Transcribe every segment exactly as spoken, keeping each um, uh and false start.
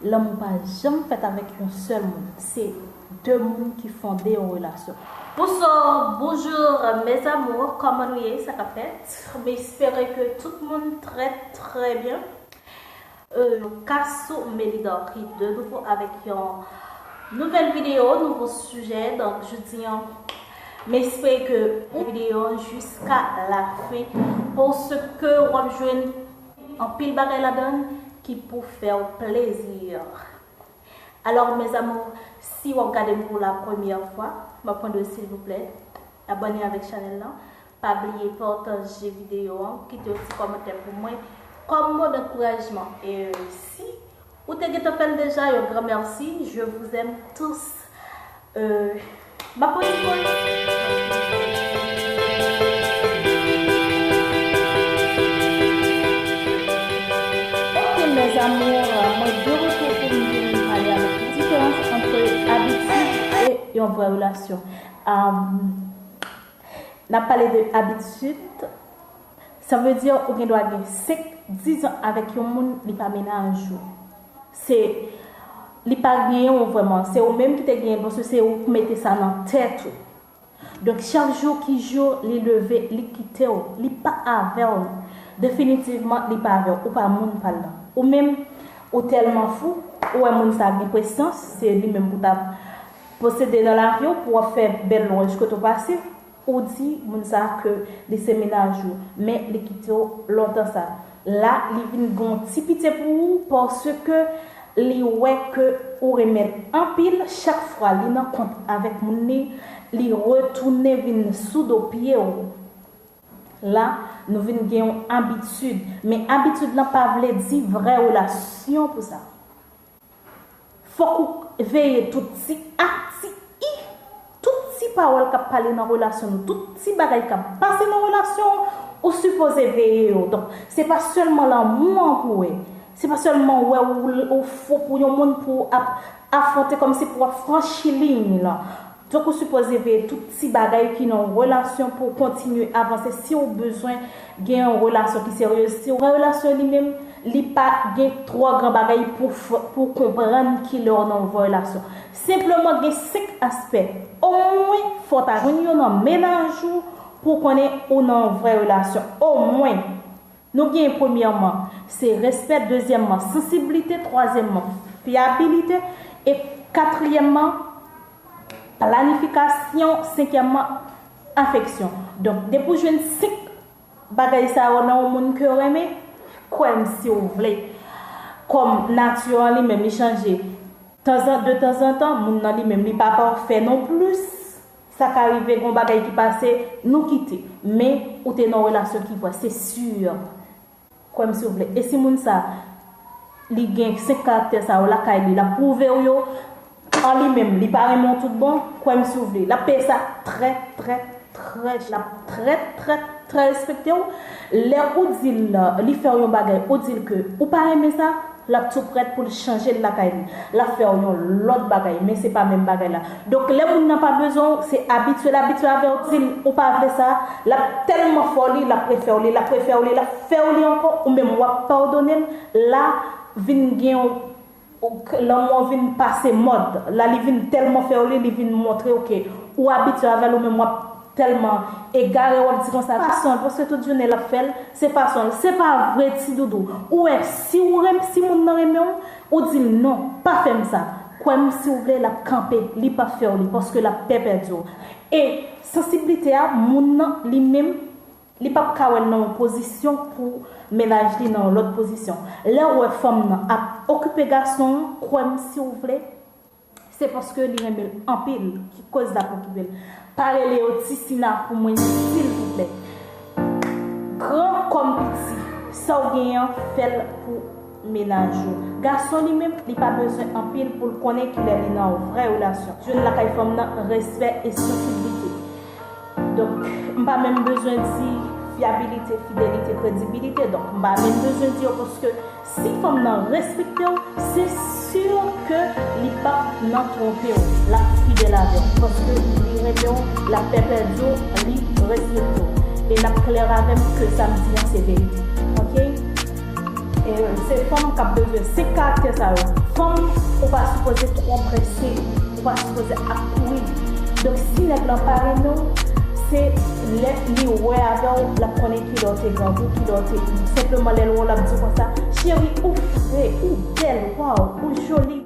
Lanmou pa janm fèt avèk yon sèl moun. Se de moun ki fonde yon relasyon. Bonsoir, bonjour, mes amours, kòman nou ye? Sa k ap fèt? M espere ke tout moun trè, trè byen. Euh, Kasou Melidor ki de nouvo avèk yon nouvèl videyo, nouvo sijè. Donk, jodi an, m espere ke ou videyo an jiska la fen, paske w ap jwenn anpil bagay ladan l ki pou fè w plezi. Alò, mes amours, si w ap gade m pou la premyè fwa, m ap mande w, silvouplè, abòne avèk chanèl lan. Pa bliye pataje videyo an, kite yon ti kòmantè pou mwen kòm mo dankourajman. E si ou te gentan fè l deja, yon gran mèsi. Je vous aime tous. Euh, m ap poze pòz. Ok, mes amours, mwen de retour pou m vin pale avèk nou diferans ant abitid e yon vrè relasyon. Um, n ap pale de abitid. Sa vle di ou gen dwa gen senk, diz an avèk yon moun, li pa mennaj ou. Se, li pa genyen w vrèman. Se ou menm ki te genyen, paske se ou k mete sa nan tèt ou. Donk, chak jou ki jou, li leve, li kite w, li pa avè w. Definitivman, li pa avè w. Ou pa moun pa l lan. Ou menm, ou tèlman fou, ou wè moun sa gen presans, se li menm pou ta posede nan lavi w, pou w ap fè bèl lwanj kote w pase. Ou di moun sa ke li se mennaj ou, men li kite w lontan sa. La, li vin gen yon ti pitye pou ou, paske li wè ke ou renmen l anpil. Chak fwa li nan kont avèk moun li, li retounen vin sou do pye w. La, nou vin gen yon abitid. Men abitid lan pa vle di vrè relasyon pou sa. Fòk ou veye tout ti ak ti i, tout ti pawòl k ap pale nan relasyon nou, tout ti bagay k ap pase nan relasyon, ou sipoze veye yo. Donk, se pa sèlman lanmou an pou wè. Se pa sèlman wè ou, ou fou pou yon moun pou ap afwonte kòmsi pou ap franchi liy lan. Donk, ou sipoze veye tout ti bagay ki nan yon relasyon pou w kontinye avanse. Si w bezwen gen yon relasyon ki serye, si w, relasyon li menm, li pa gen twò gran bagay pou fè, pou konprann kilè w nan yon vrè relasyon. Senpleman gen senk aspè. Omwen, fò w ta jwenn yo nan mennaj ou pou w konnen ou nan yon vrè relasyon. Omwen. Nou gen premyèman, se respè, dezyèmman, sansiblite, twazyèmman, fyabilite, e katriyèmman, planifikasyon, senkyèmman, afeksyon. Donk, depi w jwenn senk bagay sa yo nan yon moun ke w renmen, kwè m si w vle. Kòm nati an li menm, li chanje. Tanzan, de tanzantan, moun nan li menm, li pa pafè non plis. Sa ka rive, gen yon bagay ki pase, nou kite. Men, ou te nan yon relasyon ki vrè, se si. Kwè m si w vle. E si moun sa, li gen senk karaktè sa yo lakay li, l ap pwouve w yo, an li menm, li pa renmen w tout bon, kwè m si w vle. L ap peye sa trè, trè, trè, l ap trè, trè, trè respekte w. Lè ou di l, li fè w yon bagay, ou di l ke ou pa renmen sa, l ap tou prèt pou l chanje l lakay li. L ap fè w yon lòt bagay, men se pa menm bagay la. Donk, lè moun nan pa bezwen w, se abitye l abitye avè w, di l ou pa vle sa, l ap tèlman fè w li, l ap refè w li, l ap refè w li, l ap fè w li ankò, ou menm w ap padone l, la, vin gen yon, lanmou an vin pase mòd. La, li vin tèlman fè w li, li vin montre w ke ou abitye avè l, ou menm w ap tèlman egare, w ap di konsa, fason l, paske tout jounen l ap fè l, se fason l. Se pa vre, ti doudou. Ou wè, si w renm-, si moun nan renmen w, ou di l non, pa fè m sa. Kwè m si w vle, l ap kanpe, li p ap fè w li, paske l ap pè pèdi w. E sansiblite a, moun nan, li menm, li p ap ka wè l nan yon pozisyon pou mennaj li nan yon lòt pozisyon. Lè w wè fanm nan ap okipe gason an, kwè m si w vle, se paske li renmen l anpil ki koz l ap okipe l. Pa rele yo ti Sina pou mwen, silvouplè. Gran kòm piti, sa w genyen an, fè l pou mennaj ou. Gason li menm, li pa bezwen anpil pou l konnen kilè li nan yon vrè relasyon. Jwenn lakay fanm nan respè e sansiblite. Donk, m pa menm bezwen di fyabilite, fidelite, kredibilite. Donk, m pa menm bezwen di yo, paske si fanm nan respekte w, se si ke li p ap nan twonpe w. L ap fidèl avè w. Paske li renmen w, l ap pè pèdi w, li respekte w. E n ap klè avè m ke sa m di an se verite. Oke? Se fanm k ap bezwen senk karaktè sa yo. Fanm, ou pa sipoze twò prese, ou pa sipoze ap kouri. Donk, si nèg lan pa renmen w, se lè li wè avè w, l ap konnen kilè w te grangou, kilè w te. Senpleman, lè l wè w, l ap di w konsa, cheri, ou fre, ou bèl, waw, ou joli.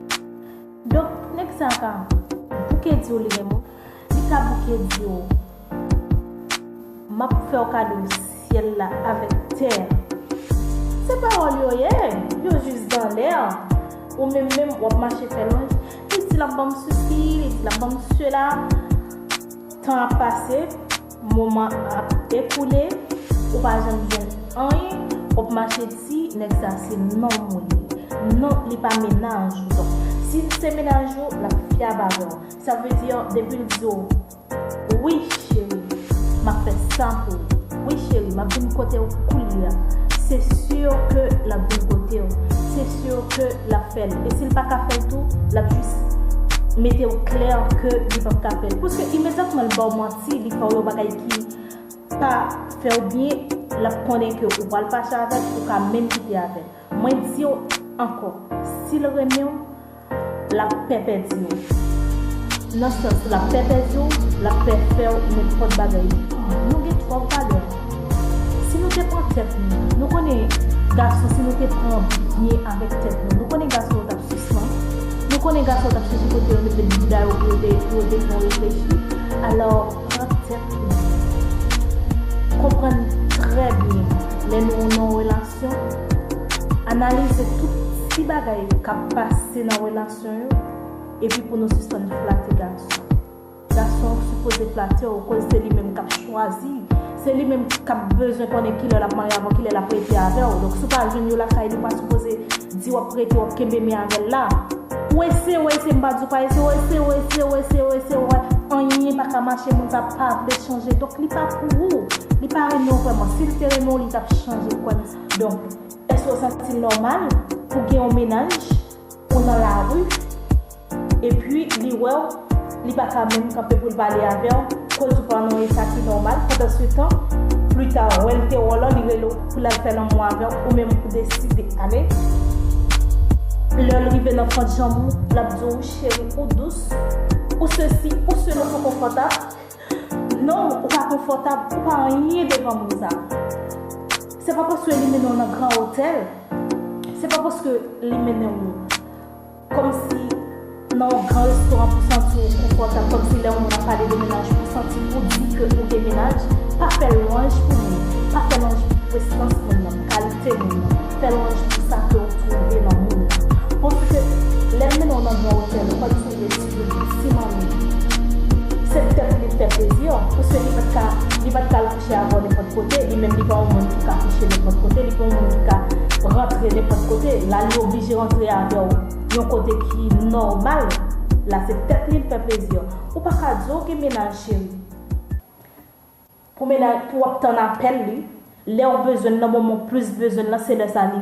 Donk, nèg sa ka bouke di w li renmen w, li ka bouke di w, m ap fè w kado syèl la avèk tè a. Se pawòl yo ye, yo jis dan lè. Ou menm menm, w ap mache fè lwanj. Li di l ap ban m sesi, li di l ap ban m sela. Tan ap pase, moman ap ekoule, ou pa janm jwenn anyen, w ap mache di nèg sa se nonm ou ye. Non, li pa mennaj ou. Donk, si l se mennaj ou, l ap fyab avè w. Sa vle di, depi l di w, wi, cheri, m ap fè sa pou ou. Wi, cheri, m ap vin kote w koulye a. Se si ke l ap vin kote w. Se si ke l ap fè l. E si l pa ka fè l tou, l ap jis mete w klè ke li p ap ka fè l. Paske imedyatman l ba w manti, li fè w yon bagay ki pa fè w byen, l ap konnen ke ou pral fache avè l, ou ka menm kite avè l. Mwen di w ankò, si l renmen w, l ap pè pèdi w. Nan sans, l ap pè pèdi w, l ap pè fè w nenpòt bagay. Nou gen twòp valè. Si nou te pran tèt nou, nou konnen gason, si nou te pran byen avèk tèt nou, nou konnen gason yo t ap sispann. Nou konnen gason yo t ap chèche kote yo mete bouda yo pou yo te, pou yo te fè w reflechi. Alò, pran tèt nou. Konprann trè byen lè nou nan yon relasyon. Analize tout ti bagay k ap pase nan relasyon yo, epi pou nou sispann flate gason. Gason an sipoze flate w, koz se li menm k ap chwazi. Se li menm k ap bezwen konnen kilè l ap marye avè w, kilè l ap rete avè w. Donk, si w pa jwenn yon lakay li, ou pa sipoze di w ap rete, w ap kenbe men avè l la. Ou eseye, w eseye, m pa di w pa eseye, w eseye, w eseye, w eseye, w eseye, w wè anyen pa ka mache, moun sa pa vle chanje. Donk, li pa pou ou. Li pa renmen w vrèman. Si l te renmen w, li t ap chanje, kwè m. Donk, èske w santi l nòmal pou gen yon mennaj ou nan lari, epi li wè w, li pa ka menm kanpe pou l pale avè w, koz ou pa nan yon eta ki nòmal, pandan se tan, pli ta, wè l te wè w la, li rele w pou l al fè lanmou avè w, ou menm ou deside ale. Lè l rive nan fant janm ou, l ap di w, cheri, ou dous, ou sesi, ou sela, ou konfòtab. Non, ou pa konfòtab, ou pa anyen devan moun sa. Se pa paske li mennen w nan gran otèl, se pa paske li mennen w kòmsi nan yon gran restoran pou santi w konfòtab, kòmsi lè yon moun ap pale de mennaj pou santi ou di ke ou gen mennaj. Pa fè lwanj pou moun, pa fè lwanj pou presans moun nan, kalite moun nan. Fè lwanj pou sa ke w twouve nan moun nan. Paske lè l mennen w nan gran otèl, ou pa twouve ti bout ti manmi. Se tèt li fè plezi, paske li pa t ka, li pa t ka al kouche avè w nenpòt kote, li menm li pa yon moun ki ka kouche nenpòt kote, li pa yon moun ki ka rantre nenpòt kote. La, li oblije rantre avè w yon kote ki nòmal. La, se tèt li l fè plezi. Ou pa ka di w gen mennaj, cheri. Pou mennaj, pou w ap tann apèl li, lè w bezwen l, nan moman w plis bezwen l lan, se lè sa li,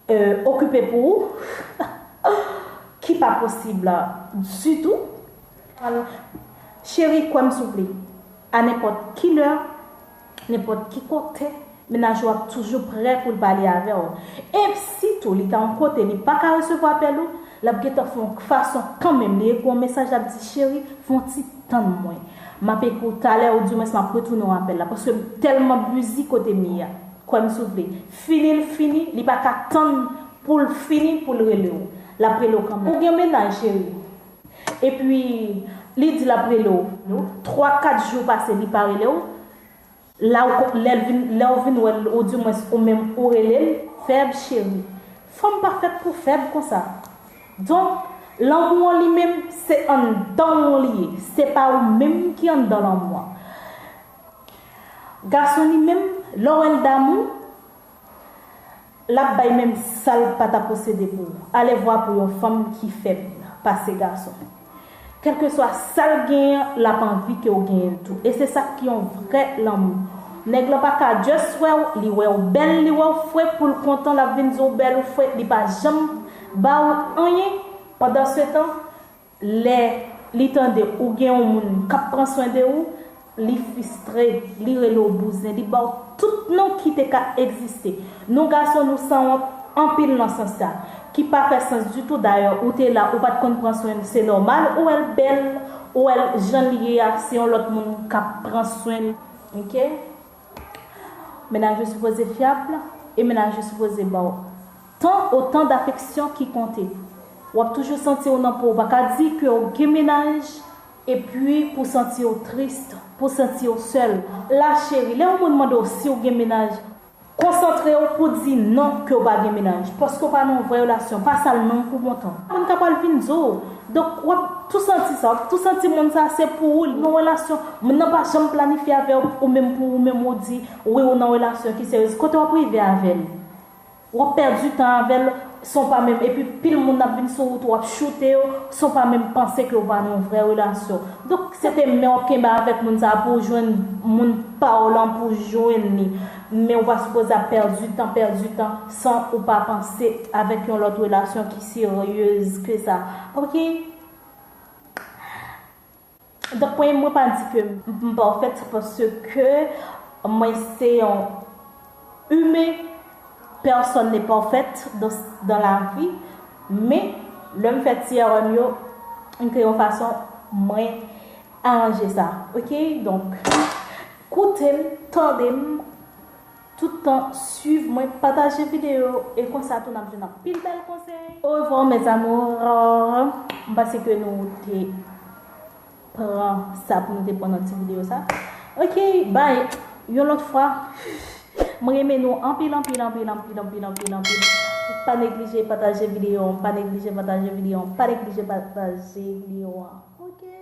euh, okipe pou ou, ki pa posib la ditou. Alò, cheri, kwè m souple, a nenpòt ki lè, nenpòt ki kote, mennaj ou ap toujou prè pou l pale avè w. E sitou, li ta yon kote, li pa ka resevwa apèl ou, l ap gentan fè yon fason kanmenm, li ekri yon mesaj, l ap di, cheri, fè yon ti tann mwen. M ap ekri w talè, oudimwens m ap retounen w apèl la, paske m tèlman bizi kote m ye a. Kwè m souple. Fini l fini, li pa ka tann pou l fini pou l rele w. L ap rele w kanmenm. Ou gen mennaj, cheri. Epi, li di l ap rele w. Twa, kat jou pase, li pa rele w. La ou ko-, lè l vin, lè w vin wè l, oudimwens ou menm ou rele l, fèb, cheri. Fanm pa fèt pou fèb konsa. Donk, lanmou an li menm, se anndan w li ye. Se pa ou menm ki anndan lanmou an. Gason li menm, lè w wè l damou, l ap bay menm sa l pa ta posede pou ou. Alevwa pou yon fanm ki fèb pase gason. Kèlkeswa sa l genyen, l ap anvi ke w genyen l tou. E se sa k yon vrè lanmou. Nèg lan pa ka just wè w, li wè w bèl, li wè w fre, pou l kontan, l ap vin di w bèl ou fre, li pa janm ba w anyen. Pandan se tan, lè li tande ou gen yon moun k ap pran swen de ou, Li fristre, li rele w bouzen, li ba w tout non ki te ka egziste. Nou gason, nou sanwont anpil nan sans sa, ki pa fè sans ditou. Dayè, ou te la, ou pa t konn pran swen l, se nòmal, ou wè l bèl, ou wè l jan l ye a, se yon lòt moun k ap pran swen l. Oke? Mennaj yo sipoze fyab, e mennaj yo sipoze ba w tan, otan dafeksyon ki konte. W ap toujou santi w nan po, w pa ka di ke w gen mennaj, epi pou santi w tris, pou santi w sèl. La cheri, lè yon moun mande w si w gen mennaj, konsantre w pou di non, ke w pa gen mennaj, paske w pa nan yon vrè relasyon, pa sa l non pou bon tan. Moun ka pral vin di w. Donk, w ap tou santi sa, w ap tou santi moun sa se pou ou, li nan relasyon. Moun nan pa janm planifye avè w, ou menm pou ou menm, ou di wi, ou nan relasyon ki seryez. Kote w ap rive avè l? W ap pèdi tan avè l, san w pa menm, epi pil moun ap vin sou wout ou, w ap choute yo, san w pa menm panse ke w pa nan yon vrè relasyon. Donk, se te men w ap kenbe avèk moun sa a pou w jwenn moun pa w lan, pou w jwenn li. Men w pa sipoze ap pèdi tan, pèdi tan, san ou pa panse avèk yon lòt relasyon ki seryez ke sa. Oke? Donk, mwen, mwen pa di ke m, m pafèt, paske mwen se yon imen, personne n'est parfaite dans, dans la vie, men lè m fè ti erè m yo, m kreye yon fason mwen aranje sa, oke? Donk, koute m, tande m, tout tan, swiv mwen, pataje videyo, e konsa tou n ap jwenn anpil bèl konsèy. Au revoir, mes amours. M panse ke nou te pran sa pou nou te pran nan ti videyo sa. Oke, bye. Yon lòt fwa, mwen renmen nou anpil, anpil, anpil, anpil, anpil, anpil, anpil. Pa neglije pataje videyo an, pa neglije pataje videyo an, pa neglije pataje videyo an. Oke.